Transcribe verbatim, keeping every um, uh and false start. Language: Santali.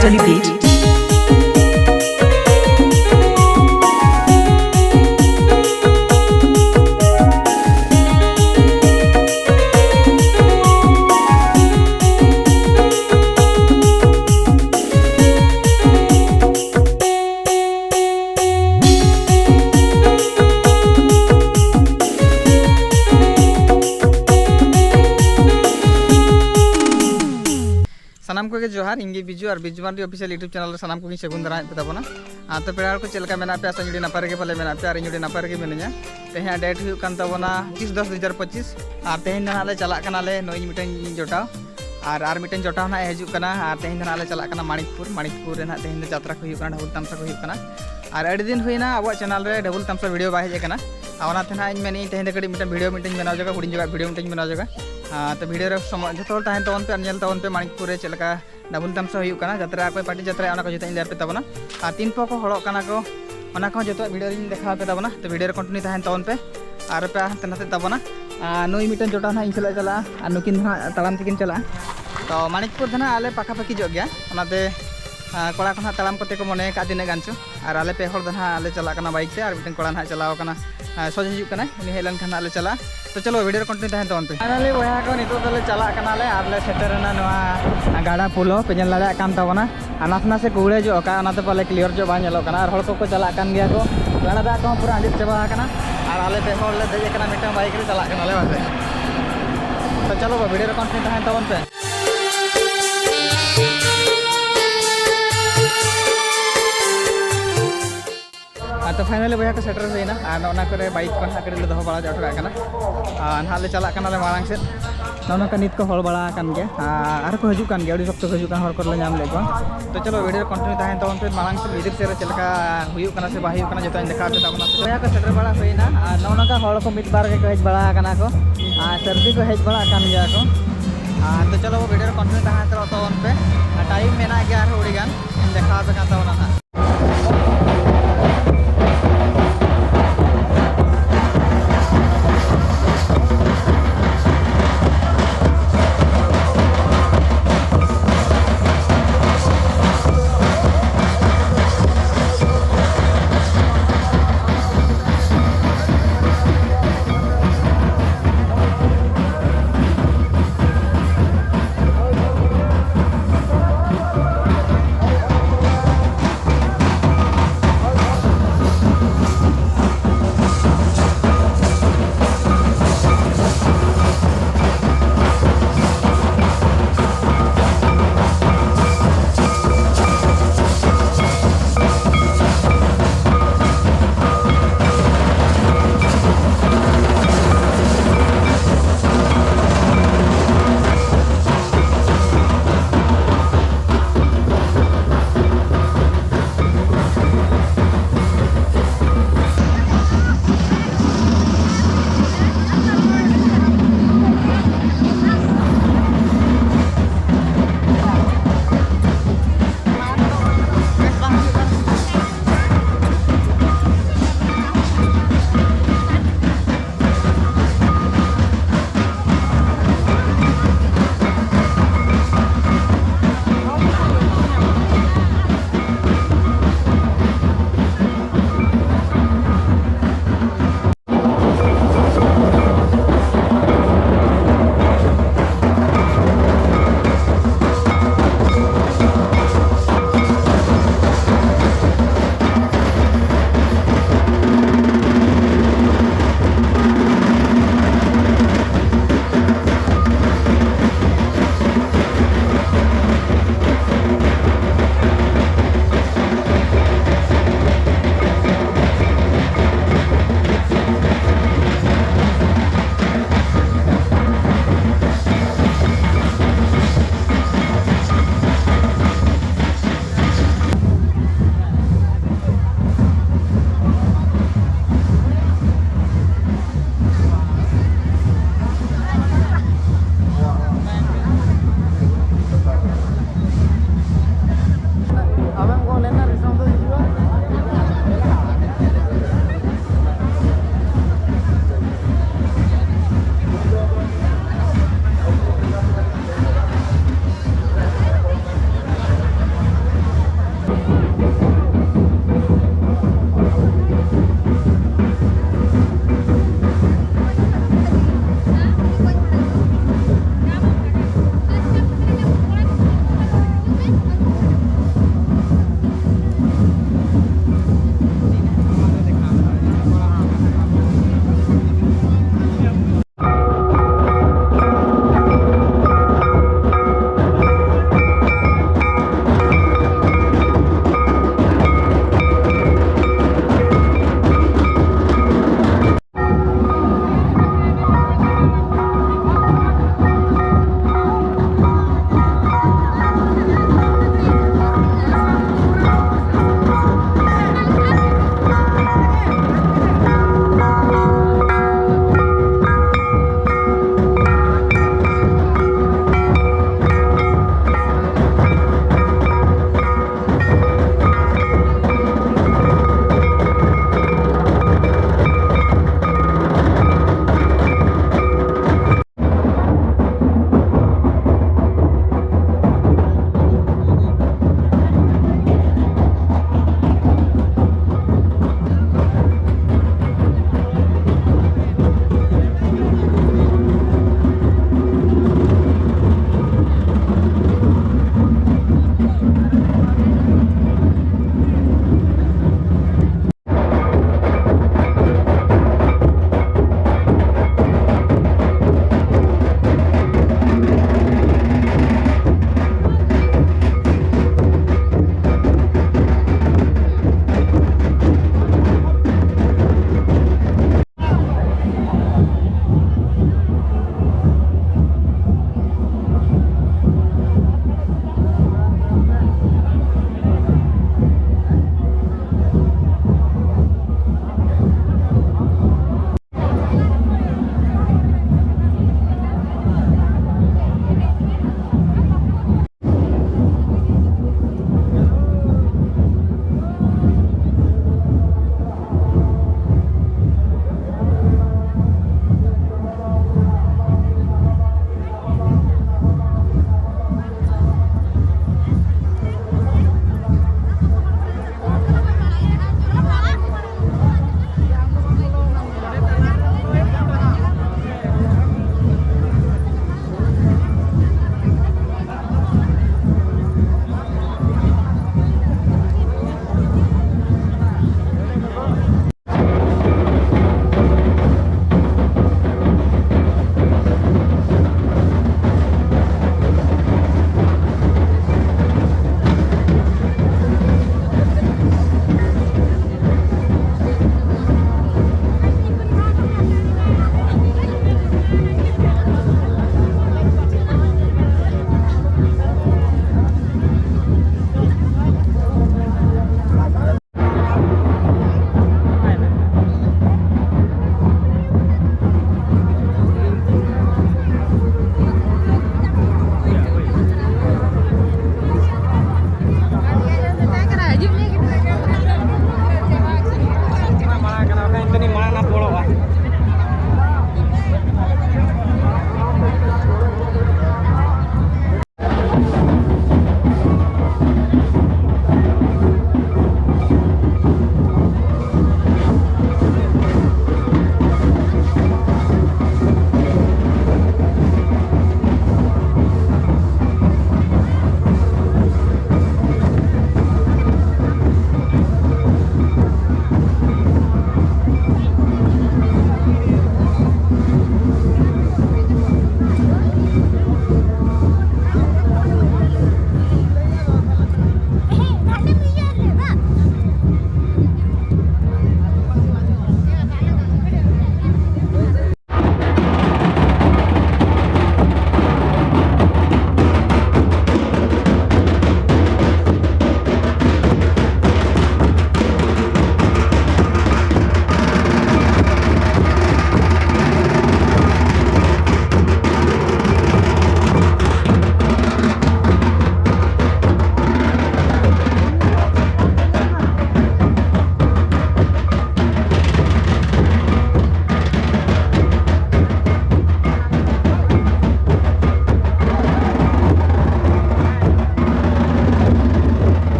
Tony Beat. ᱥᱟᱱᱟᱢ ᱠᱚᱜᱮ ᱡᱚᱦᱟᱨ, ᱤᱧ ᱜᱮ ᱵᱤᱡᱩ ᱟᱨ ᱵᱤᱡᱩ ᱢᱟᱨᱰᱤ ᱚᱯᱷᱤᱥᱤᱭᱟᱞ YouTube ᱪᱮᱱᱮᱞ ᱨᱮ ᱥᱟᱱᱟᱢ ᱠᱚᱜᱮᱧ ᱥᱟᱹᱜᱩᱱ ᱫᱟᱨᱟᱢᱮᱫ ᱯᱮ ᱛᱟᱵᱚᱱᱟ᱾ ᱟᱨ ᱛᱚ ᱯᱮᱲᱟ ᱦᱚᱲ ᱠᱚ ᱪᱮᱫ ᱞᱮᱠᱟ ᱢᱮᱱᱟᱜ ᱯᱮᱭᱟ? ᱟᱥᱟ ᱟᱹᱰᱤ ᱱᱟᱯᱟᱭ ᱨᱮᱜᱮ ᱯᱟᱞᱮ ᱢᱮᱱᱟᱜ ᱯᱮᱭᱟ ᱟᱨ ᱤᱧ ᱟᱹᱰᱤ ᱱᱟᱯᱟᱭ ᱨᱮᱜᱮ ᱢᱤᱱᱟᱹᱧᱟ᱾ ᱛᱮᱦᱮᱧᱟᱜ ᱰᱮᱴ ᱦᱩᱭᱩᱜ ᱠᱟᱱ ᱛᱟᱵᱚᱱᱟ ᱯᱚᱸᱪᱤᱥ ᱫᱚᱥ ᱫᱩ ᱦᱟᱡᱟᱨ ᱯᱚᱸᱪᱤᱥ᱾ ᱟᱨ ᱛᱮᱦᱮᱧ ᱫᱚ ᱱᱟᱦᱟᱜ ᱞᱮ ᱪᱟᱞᱟᱜ ᱠᱟᱱᱟᱞᱮ ᱱᱩᱭ ᱢᱤᱫᱴᱮᱱ ᱡᱚᱴᱟᱣ ᱟᱨ ᱟᱨ ᱢᱤᱫᱴᱮᱱ ᱡᱚᱴᱟᱣ ᱱᱟᱦᱟᱜ ᱮ ᱦᱤᱡᱩᱜ ᱠᱟᱱᱟ᱾ ᱟᱨ ᱛᱮᱦᱮᱧ ᱫᱚ ᱱᱟᱦᱟᱜ ᱞᱮ ᱪᱟᱞᱟᱜ ᱠᱟᱱᱟ ᱢᱟᱬᱤᱠᱯᱩᱨ᱾ ᱢᱟᱬᱤᱠᱯᱩᱨ ᱨᱮ ᱱᱟᱦᱟᱜ ᱛᱮᱦᱮᱧ ᱫᱚ ᱡᱟᱛᱨᱟ ᱠᱚ ᱦᱩᱭᱩᱜ ᱠᱟᱱᱟ, ᱰᱷᱟᱵᱩᱞ ᱛᱟᱢᱥᱟ ᱠᱚ ᱦᱩᱭᱩᱜ ᱠᱟᱱᱟ᱾ ᱟᱨ ᱟᱹᱰᱤ ᱫᱤᱱ ᱦᱩᱭᱱᱟ ᱟᱵᱚᱣᱟᱜ ᱪᱮᱱᱮᱞ ᱨᱮ ᱰᱷᱟᱵᱩᱞ ᱛᱟᱢᱥᱟ ᱵᱷᱤᱰᱤᱭᱳ ᱵᱟᱭ ᱦᱮᱡ ᱟᱠᱟᱱᱟ᱾ ᱟᱨ ᱚᱱᱟᱛᱮ ᱱᱟᱦᱟᱜ ᱤᱧ ᱢᱮᱱᱮᱫ ᱟᱹᱧ ᱛᱮᱦᱮᱧ ᱫᱚ ᱠᱟᱹᱴᱤᱡ ᱢᱤᱫᱴᱮᱱ ᱵᱷᱤᱰᱤᱭᱳ ᱢᱤᱫᱴᱮᱱ ᱵᱮᱱᱟᱣ ᱡᱟᱭᱜᱟ, ᱦᱩᱰᱤᱧ ᱡᱟᱭᱜᱟ ᱵᱷᱤᱰᱤᱭᱳ ᱢᱤᱫᱴᱮᱱ ᱵᱮᱱᱟᱣ ᱡᱟᱭᱜᱟ᱾ ᱟᱨ ᱛᱚ ᱵᱷᱤᱰᱤᱭᱳ ᱨᱮ ᱥᱚᱢᱚᱭ ᱡᱚᱛᱚ ᱦᱚᱲ ᱛᱟᱦᱮᱱ ᱛᱟᱵᱚᱱ ᱯᱮ ᱟᱨ ᱧᱮᱞ ᱛᱟᱵᱚᱱ ᱯᱮ ᱢᱟᱬᱤᱠᱯᱩᱨ ᱨᱮ ᱪᱮᱫ ᱞᱮᱠᱟ ᱰᱷᱟᱵᱩᱞ ᱛᱟᱢᱥᱟ ᱦᱩᱭᱩᱜ ᱠᱟᱱᱟ, ᱡᱟᱛᱨᱟ ᱚᱠᱚᱭ ᱯᱟᱹᱴᱤ ᱡᱟᱛᱨᱟ, ᱚᱱᱟ ᱠᱚ ᱡᱚᱛᱚ ᱤᱧ ᱞᱟᱹᱭ ᱟᱯᱮ ᱛᱟᱵᱚᱱᱟ᱾ ᱟᱨ ᱛᱤᱱ ᱯᱚᱠᱚ ᱦᱚᱲᱚᱜ ᱠᱟᱱᱟ ᱠᱚ, ᱚᱱᱟ ᱠᱚᱦᱚᱸ ᱡᱚᱛᱚᱣᱟᱜ ᱵᱷᱤᱰᱤᱭᱳ ᱨᱤᱧ ᱫᱮᱠᱷᱟᱣ ᱟᱯᱮ ᱛᱟᱵᱚᱱᱟ᱾ ᱛᱚ ᱵᱷᱤᱰᱤᱭᱳ ᱨᱮ ᱠᱚᱱᱴᱤᱱᱤᱭᱩ ᱛᱟᱦᱮᱱ ᱛᱟᱵᱚᱱ ᱯᱮ ᱟᱨ ᱟᱯᱮ ᱦᱟᱱᱛᱮ ᱱᱟᱛᱮ ᱛᱟᱵᱚᱱᱟ᱾ ᱟᱨ ᱱᱩᱭ ᱢᱤᱫᱴᱮᱱ ᱡᱚᱴᱟᱣ ᱱᱟᱦᱟᱜ ᱤᱧ ᱥᱟᱞᱟᱜ ᱮ ᱪᱟᱞᱟᱜᱼᱟ ᱟᱨ ᱱᱩᱠᱤᱱ ᱫᱚ ᱱᱟᱦᱟᱜ ᱛᱟᱲᱟᱢ ᱛᱮᱠᱤᱱ ᱪᱟᱞᱟᱜᱼᱟ᱾ ᱛᱚ ᱢᱟᱬᱤᱠᱯᱩᱨ ᱫᱚ ᱱᱟᱦᱟᱜ ᱟᱞᱮ ᱯᱟᱠᱷᱟ ᱯᱟᱠᱷᱤ ᱧᱚᱜ ᱜᱮᱭᱟ, ᱚᱱᱟᱛᱮ ᱟᱨ ᱠᱚᱲᱟ ᱠᱚ ᱱᱟᱦᱟᱜ ᱛᱟᱲᱟᱢ ᱠᱚᱛᱮ ᱠᱚ ᱢᱚᱱᱮ ᱟᱠᱟᱫ ᱛᱤᱱᱟᱹᱜ ᱜᱟᱱ ᱪᱚ᱾ ᱟᱨ ᱟᱞᱮ ᱯᱮ ᱦᱚᱲ ᱫᱚ ᱱᱟᱦᱟᱜ ᱞᱮ ᱪᱟᱞᱟᱜ ᱠᱟᱱᱟ ᱵᱟᱭᱤᱠ ᱛᱮ, ᱟᱨ ᱢᱤᱫᱴᱮᱱ ᱠᱚᱲᱟ ᱱᱟᱦᱟᱜ ᱪᱟᱞᱟᱣ ᱟᱠᱟᱱᱟ, ᱟᱨ ᱥᱚᱡᱷᱮ ᱦᱤᱡᱩᱜ ᱠᱟᱱᱟᱭ, ᱩᱱᱤ ᱦᱮᱡ ᱞᱮᱱᱠᱷᱟᱱ ᱱᱟᱦᱟᱜ ᱞᱮ ᱪᱟᱞᱟᱜᱼᱟ᱾ ᱛᱚ ᱪᱚᱞᱚ ᱵᱷᱤᱰᱤᱭᱳ ᱨᱮ ᱠᱚᱱᱴᱤᱱᱤᱭᱩ ᱛᱟᱦᱮᱱ ᱛᱟᱵᱚᱱ ᱯᱮ᱾ ᱯᱷᱟᱭᱱᱟᱞᱤ ᱵᱚᱭᱦᱟ ᱠᱚ, ᱱᱤᱛᱚᱜ ᱫᱚᱞᱮ ᱪᱟᱞᱟᱜ ᱠᱟᱱᱟᱞᱮ ᱟᱨ ᱞᱮ ᱥᱮᱴᱮᱨ ᱮᱱᱟ ᱱᱚᱣᱟ ᱜᱟᱰᱟ ᱯᱳᱞᱳ, ᱯᱮ ᱧᱮᱞ ᱫᱟᱲᱮᱭᱟᱜ ᱠᱟᱱ ᱛᱟᱵᱚᱱᱟ᱾ ᱟᱨ ᱱᱟᱥᱮ ᱱᱟᱥᱮ ᱠᱩᱲᱮ ᱧᱚᱜ ᱟᱠᱟᱫᱼᱟ, ᱚᱱᱟᱛᱮ ᱯᱟᱞᱮ ᱠᱞᱤᱭᱟᱨ ᱧᱚᱜ ᱵᱟᱝ ᱧᱮᱞᱚᱜ ᱠᱟᱱᱟ᱾ ᱟᱨ ᱦᱚᱲ ᱠᱚᱠᱚ ᱪᱟᱞᱟᱜ ᱠᱟᱱ ᱜᱮᱭᱟ ᱠᱚ, ᱜᱟᱰᱟ ᱫᱟᱜ ᱠᱚᱦᱚᱸ ᱯᱩᱨᱟᱹ ᱟᱸᱡᱮᱫ ᱪᱟᱵᱟ ᱟᱠᱟᱱᱟ᱾ ᱟᱨ ᱟᱞᱮ ᱯᱮ ᱦᱚᱲ ᱞᱮ ᱫᱮᱡ ᱟᱠᱟᱱᱟ ᱢᱤᱫᱴᱟᱝ ᱵᱟᱭᱤᱠ ᱨᱮ, ᱪᱟᱞᱟᱜ ᱠᱟᱱᱟᱞᱮ ᱵᱟᱥᱮ᱾ ᱛᱚ ᱪᱚᱞᱚ ᱵᱷᱤᱰᱤᱭᱳ ᱨᱮ ᱠᱚᱱᱴᱤᱱᱤᱭᱩ ᱛᱟᱦᱮᱱ ᱛᱟᱵᱚᱱ ᱯᱮ᱾ ᱟᱨ ᱛᱚ ᱯᱷᱟᱭᱱᱟᱞᱤ ᱵᱚᱭᱦᱟ ᱠᱚ ᱥᱮᱴᱮᱨ ᱦᱩᱭᱱᱟ᱾ ᱟᱨ ᱱᱚᱜᱼᱚ ᱱᱟ ᱠᱚᱨᱮ ᱵᱟᱭᱤᱠ ᱠᱚ ᱱᱟᱦᱟᱜ ᱠᱟᱹᱴᱤᱡ ᱞᱮ ᱫᱚᱦᱚ ᱵᱟᱲᱟ ᱦᱚᱴᱚ ᱠᱟᱜ ᱠᱟᱱᱟ᱾ ᱟᱨ ᱱᱟᱦᱟᱜ ᱞᱮ ᱪᱟᱞᱟᱜ ᱠᱟᱱᱟᱞᱮ ᱢᱟᱲᱟᱝ ᱥᱮᱫ᱾ ᱱᱚᱜᱼᱚ ᱱᱚᱝᱠᱟ ᱱᱤᱛ ᱠᱚ ᱦᱚᱲ ᱵᱟᱲᱟ ᱟᱠᱟᱱ ᱜᱮᱭᱟ, ᱟᱨ ᱟᱨᱦᱚᱸ ᱠᱚ ᱦᱤᱡᱩᱜ ᱠᱟᱱ ᱜᱮᱭᱟ, ᱟᱹᱰᱤ ᱥᱚᱠᱛᱚ ᱠᱚ ᱦᱤᱡᱩᱜ ᱠᱟᱱ, ᱦᱚᱲ ᱠᱚᱨᱮ ᱞᱮ ᱧᱟᱢ ᱞᱮᱫ ᱠᱚᱣᱟ᱾ ᱛᱚ ᱪᱚᱞᱚ ᱵᱷᱤᱰᱤᱭᱳ ᱨᱮ ᱠᱚᱱᱴᱤᱱᱤᱭᱩ ᱛᱟᱦᱮᱱ ᱛᱟᱵᱚᱱ ᱯᱮ, ᱢᱟᱲᱟᱝ ᱥᱮᱫ ᱵᱷᱤᱛᱤᱨ ᱥᱮᱫ ᱨᱮ ᱪᱮᱫ ᱞᱮᱠᱟ ᱦᱩᱭᱩᱜ ᱠᱟᱱᱟ ᱥᱮ ᱵᱟᱝ ᱦᱩᱭᱩᱜ ᱠᱟᱱᱟ ᱡᱚᱛᱚᱧ ᱫᱮᱠᱷᱟᱣ ᱟᱯᱮ ᱛᱟᱵᱚᱱᱟ᱾ ᱵᱚᱭᱦᱟ ᱠᱚ ᱥᱮᱴᱮᱨ ᱵᱟᱲᱟ ᱦᱩᱭᱱᱟ, ᱟᱨ ᱱᱚᱜᱼᱚ ᱱᱚᱝᱠᱟ ᱦᱚᱲ ᱠᱚ ᱢᱤᱫ ᱵᱟᱨ ᱜᱮᱠᱚ ᱦᱮᱡ ᱵᱟᱲᱟ ᱟᱠᱟᱱᱟ ᱠᱚ, ᱟᱨ ᱥᱟᱹᱨᱫᱤ ᱠᱚ ᱦᱮᱡ ᱵᱟᱲᱟ ᱟᱠᱟᱱ ᱜᱮᱭᱟ ᱠᱚ᱾ ᱟᱨ ᱛᱚ ᱪᱚᱞᱚ ᱵᱷᱤᱰᱤᱭᱳ ᱨᱮ ᱠᱚᱱᱴᱤᱱᱤᱭᱩ ᱛᱟᱦᱮᱱ ᱦᱟᱛᱟᱲᱚᱜ ᱛᱟᱵᱚᱱ ᱯᱮ, ᱟᱨ ᱴᱟᱭᱤᱢ ᱢᱮᱱᱟᱜ ᱜᱮᱭᱟ ᱟᱨᱦᱚᱸ ᱟᱹᱰᱤ ᱜᱟᱱ, ᱤᱧ ᱫᱮᱠᱷᱟᱣ ᱟᱯᱮ ᱠᱟᱱ ᱛᱟᱵᱚᱱᱟ ᱱᱟᱦᱟᱜ᱾